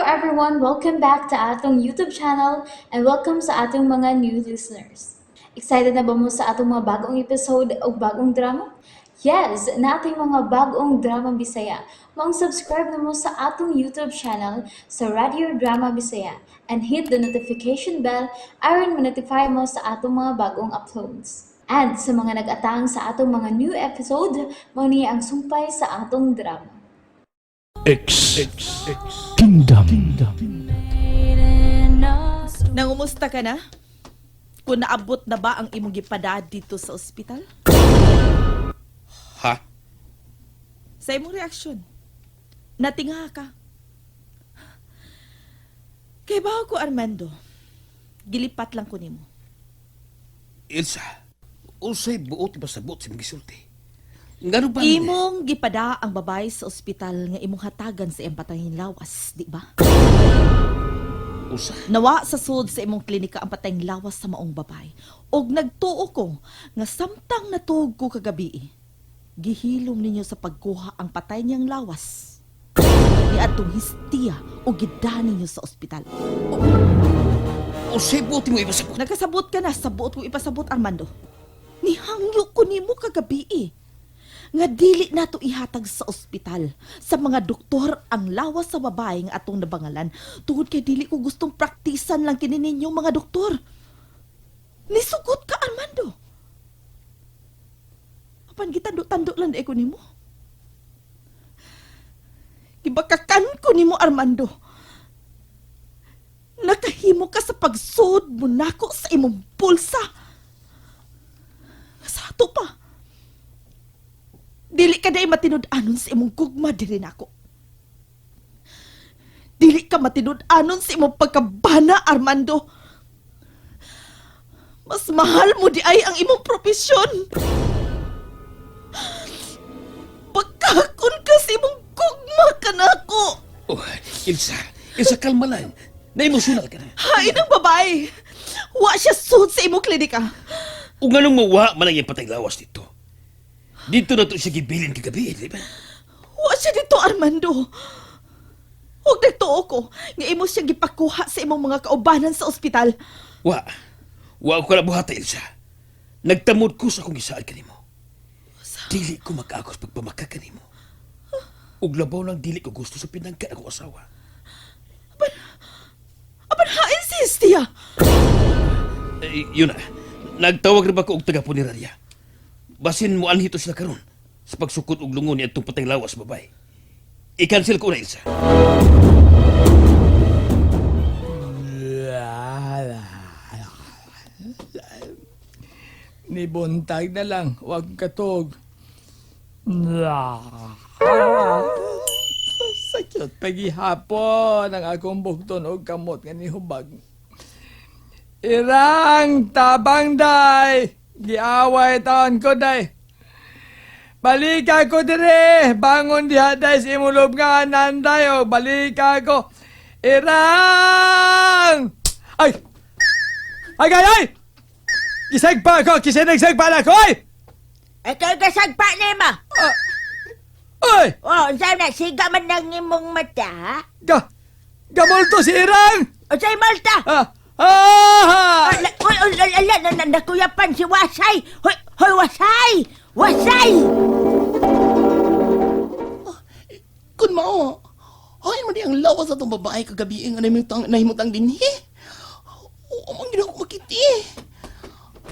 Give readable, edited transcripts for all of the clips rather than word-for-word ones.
Everyone! Welcome back to atong YouTube channel and welcome sa atong mga new listeners. Excited na ba mo sa atong mga bagong episode o bagong drama? Yes, naa tay mga bagong drama Bisaya. Maong subscribe na mo sa atong YouTube channel sa Radio Drama Bisaya and hit the notification bell aron ma-notify mo sa atong mga bagong uploads. And sa mga nag-atang sa atong mga new episode, mao ni ang sumpay sa atong drama. X Kingdom. Nangumusta ka na? Kung naabot na ba ang imong gipada dito sa ospital? Ha? Sa imong reaksyon, natinga ka. Kay bawo ko, Armando, gilipat lang ko nimo. Ilsa, unsay buot ipasabot sa imong gisulti? Ngano ba? Imong gipada ang babae sa ospital nga imong hatagan sa iyang patayng lawas, di ba? Usa? Nawa sa sud sa imong klinika ang patayng lawas sa maong babae. Og nagtuo ko nga samtang natuog ko kagabi, gihilom ninyo sa pagkuha ang patay niyang lawas ni atong histiya o gida ninyo sa ospital. Unsay buot mo ipasabot? Nagkasabot ka na sa buot kong ipasabot, Armando. Nihangyo ko nimo kagabi eh, nga dili nato ihatag sa ospital sa mga doktor ang lawas sa babae nga atong nabangalan tungod kay dili ko gustong praktisan lang kini ninyong mga doktor. Nisugot ka, Armando. Apan gitando-tando lang di ko nimo. Gibakakan ko nimo, Armando. Nakahimo ka sa pagsud mo nako sa imong bulsa. Sa ato pa. Dili ka day matinud-anon sa imong gugma diri nako. Dili ka matinud-anon sa imong pagkabana, Armando. Mas mahal mo di ay ang imong propesyon. Pagkakon ka sa imong gugma ka nako. Oh, Ilsa, Ilsa, kalma lang. Na-emosyonal ka na. Hain ang babae. Wa siya sud sa imong klinika. Ug nganong mawa man ang iyang patay lawas dito? Dito na to siya gibilin kagabi, di ba? Wa siya dito, Armando. Huwag nagtuo ko nga imo siya gipakuha sa imong mga kaubanan sa ospital. Wa. Wa ko na buhata, Ilsa. Nagtamod ko sa akong gisaad kanimo. Dili ko mag-agos pagpamaka kanimo. Ug labaw lang dili ko gusto sa pinangka akong asawa. Apan hain si Hestia. Eh, yun na. Nagtawag ra ba ko og taga punerarya? Basin mo anhito sila karon sa pagsukot og lungon ni atong patay lawas babay. I-cancel ko na, Ilsa. Nibuntag na lang, wag katog. Sakit pagihapon ang akong bukton og kamot nga nihubag. Irang tabang day, giaway taon ko day. Balika ko dire, bangon diha day sa imong lubnganan day, o balika ko. Irang! Ay! Ay, ay, ay! Gisagpa ko! Kisay nagsagpa na ko! Ay! Ikaw kasagpa ni mo. Ay! Oh, unsa na siga man nang imong mata, ha? Gamulto si Irang! Unsay malta? Ah! Ah! Ala, uy, uy, ala, ala, na, na, nakuyapan si Wasay. Hoy, hoy, Wasay! Wasay! Kun mao, ay mo di ang lawas atong babae kagabi nga nahimutang nahimutang dinhi. Oo, man gid ako makiti.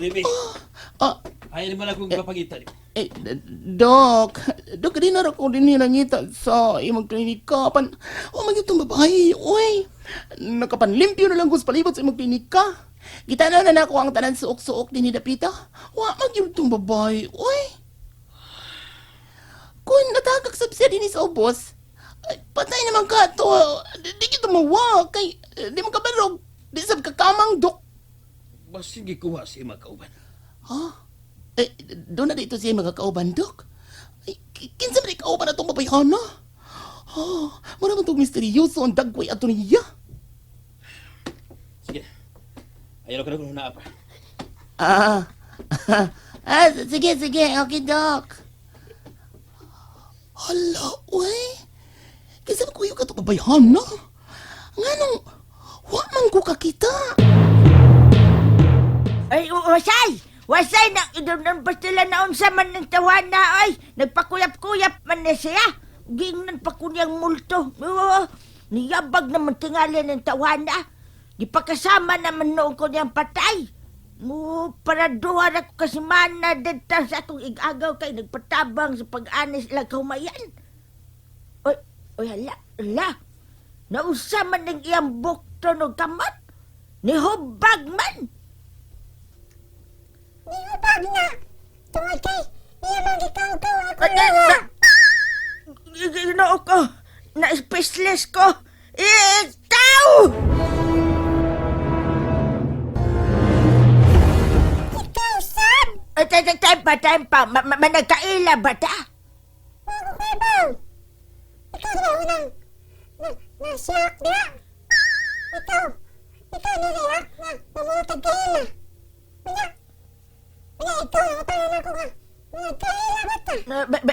Baby, Ah, ayaw naman akong ipapangita. eh, Dok, Dok, di na ra ko dinhi nangita sa imong klinika. Pan, oh, man gyud tong babae, oy. Nakapanlimpyo na lang ko sa palibot sa imong klinika. Gitanaw na nako ang tanan suok-suok dinhi dapita. Wa man gyud tong babae, oy. Kung natagak sa siya dinhi sa ubos, ay, patay naman ka to. Di kita mawa kay di mo kabarog. Di sab kakamang, Dok. Basin gikuha si mga kauban. Ha? Eh, doon na dito siya mga kauban, Dok. Ay, kinsa man kauban atong babayhana? Oh, mura man tong misteryoso ang dagway ato niya. Sige. Ayaw ko na kung naa pa. Ah, ah, sige, sige. Okay, Dok. Hala, uy. Kinsa man kuyo ka itong babayhana? Nganong wa man ko kakita. Ay, wasay! Wasay na idon pastila na unsa man ng tawana ay nagpakuyap-kuyap man na siya. Gingnan pa ko niyang multo. Oo, niyabag naman tingali ng tawana. Di pa kasama naman noon ko niyang patay. Oo, para duha na ko kasimana dito sa akong igagaw kay nagpatabang sa pag-anis lang kahumayan. Oy, oy, hala, hala. Nausa man ng iyang bukto no kamot. Nihubag man. Nihubag na! Tungod kay niya man gikaw-kaw ako Ano? nga. Ginoo ko! Na-speechless ko! Ikaw! Ikaw, sab! Ay, tay, tay, tay pa, tay pa. Managkaila ba ta? Wa ko kabaw! Ikaw na unang na, na-shock na! Ikaw! Ikaw na react na namutag kaila! Unya! Unya, ikaw ang utanan ako nga nagkaila ba ta?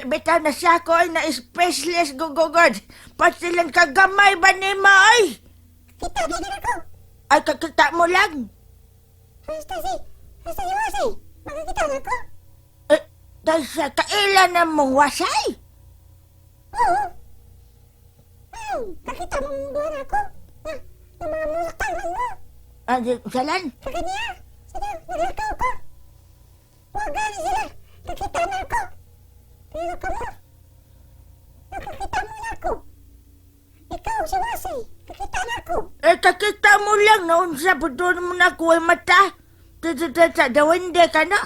Bitaw na siya ko ay na-speechless gugugod. Pasilan kagamay ba ni mo ay? Kita gid ako! Ay, kakita mo lang. Hasta si Wasay! Makakita na ako! Eh, dahil sa kaila na mong wasay. Oo! Ay, kakita mong buwan ako na, na mga multangan mo! Ay, salan? Sa kanya! Sige, naglakaw ko! Huwag gani sila! Nakita na ako! Pero kamo! Nakakita mo na ako! Ikaw si Wasay! Nakita na ako! Eh, kakita mo lang. Noon sa buto mo na kuha mata. Tita, dawinde ka na.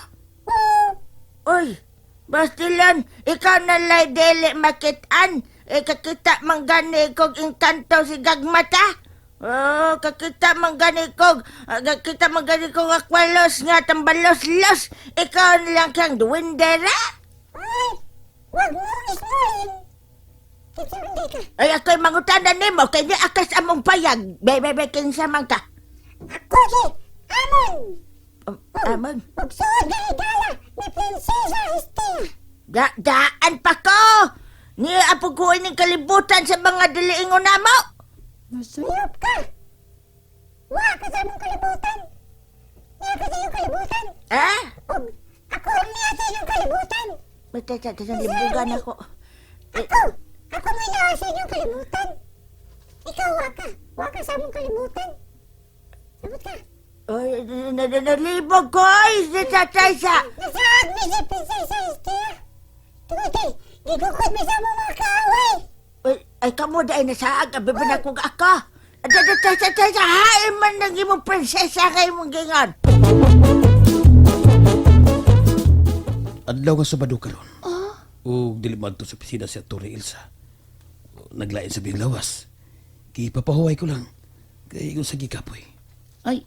Oo! Uy, Bastilan, ikaw na lay dili makitaan. E kakita man gani kog engkanto si gagmata. Oh, kakita man gani kog, kakita man gani kog akwalos nga tambalos-los. Ikaw na lang kang duwendera. Ay! Huwag mo isnuin! Kinsa man di ka! Ay, ako'y mangutana nimo kay ni akas among payag. Be, be, be, kinsa man ka. Ako si Amon! Amon. Magsuod ka higala ni Prinsesa Estela! Daan pa ko! Ni apuguin ng kalibutan sa mga diliingon namo. Miyop ka! Wa ka sa among kalibutan! Niya ka sa iyong kalibutan! Ah? Ug ako ang niya sa inyong kalibutan! Basta sa libugan ako. Ako! Ako may naa sa inyong kalibutan! Ikaw, waka! Waka sa among kalibutan! Sabot ka! Ay, nalibog ko ay, si tatay sa... Nasaad mi si Prinsesa Estela! Tungod kay, gigukod mi sa among mga kaaway! Ay, ay kamo dahil nasaag, abi ba na kong ako? Tatay, tatay, sa hain man ng imong prinsesa kay imong gingon. Adlaw nga Sabado karon. Ug dili madto sa opisina si Atty. Ilsa. Naglain sa biyang lawas. Gipapahuway ko lang. Kay ingon sa gikapoy. Ay,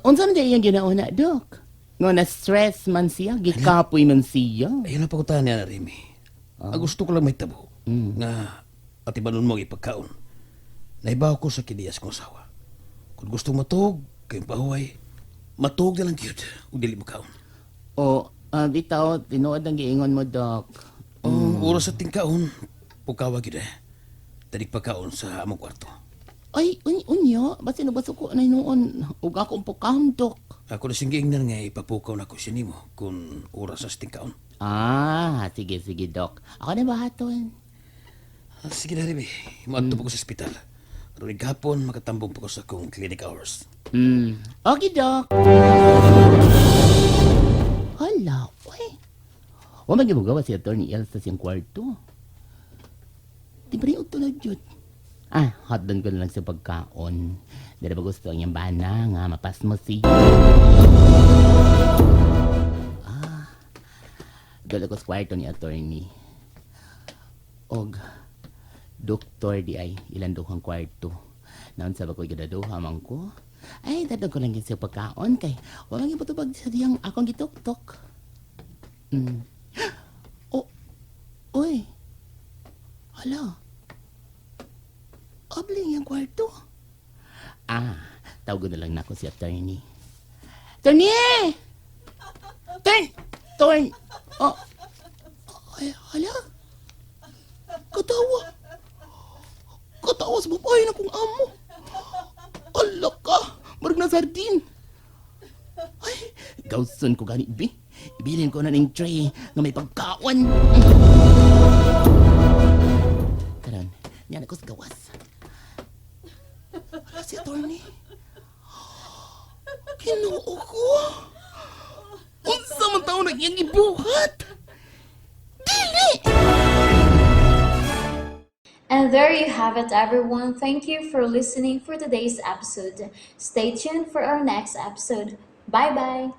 unsa man di iyang ginauna, Dok? Nga na stress man siya, gikapoy man siya. Ayun ang pagkutahan niya na, Remy. Ang gusto ko lang may tabo. Nga atibanon mo ang ipagkaon. Naibaw ko sa kiniyas kong asawa. Kung gusto matug, kayong pahuway, matug na lang gyud ug dili mo kaon. O, bitaw, tinuod ang giingon mo, Dok. Oh, oras sa tingkaon, pukawa gyud eh. Tadik pagkaon sa among kwarto. Ay, unyo, basin nabasuko na noon. Ug akong pukahon, Dok. Ako na siyang giingnan nga ipapukaw na ko siya nimo kung oras sa tingkaon. Ah, sige, sige, Dok. Ako na bahaton. Ah, sige na, Remy. Maadto pa ko sa ospital. Aron gihapon, makatambong pa ko sa akong clinic hours. Okay, Dok. Hala, uy. Wa man gibugawa si Atty. Elsa siyang kwarto. Di ba rin na jud? Ah, hotdog ko na lang sa pagkaon. Dili ba gusto ang iyang bana nga mapasmo siya. Ah, dala ko sa kwarto ni attorney. Og, doktor di ay ilan duhang kwarto. Naon sa ba ko ginaduha man ko? Ay, dadog ko lang yun sa pagkaon kay walang ipatubag sa diyang akong gituktok. Oh, oy. Hala. Abling yung kwarto. Ah, tawag na lang nako si attorney. Attorney! Turn! Turn! Oh. Ay, hala. Katawa. Tawa-tawa sa babae na kong amo. Ala ka, marag na sardin. Ay, gawson ko gani, bi. Ibilin ko na ng tray nga may pagkaon. Karon, niyan ako sa gawas. Wala si attorney. Ginoo ko. Unsa man taon ang iyang ibuhat? Dili! And there you have it, everyone. Thank you for listening for today's episode. Stay tuned for our next episode. Bye bye.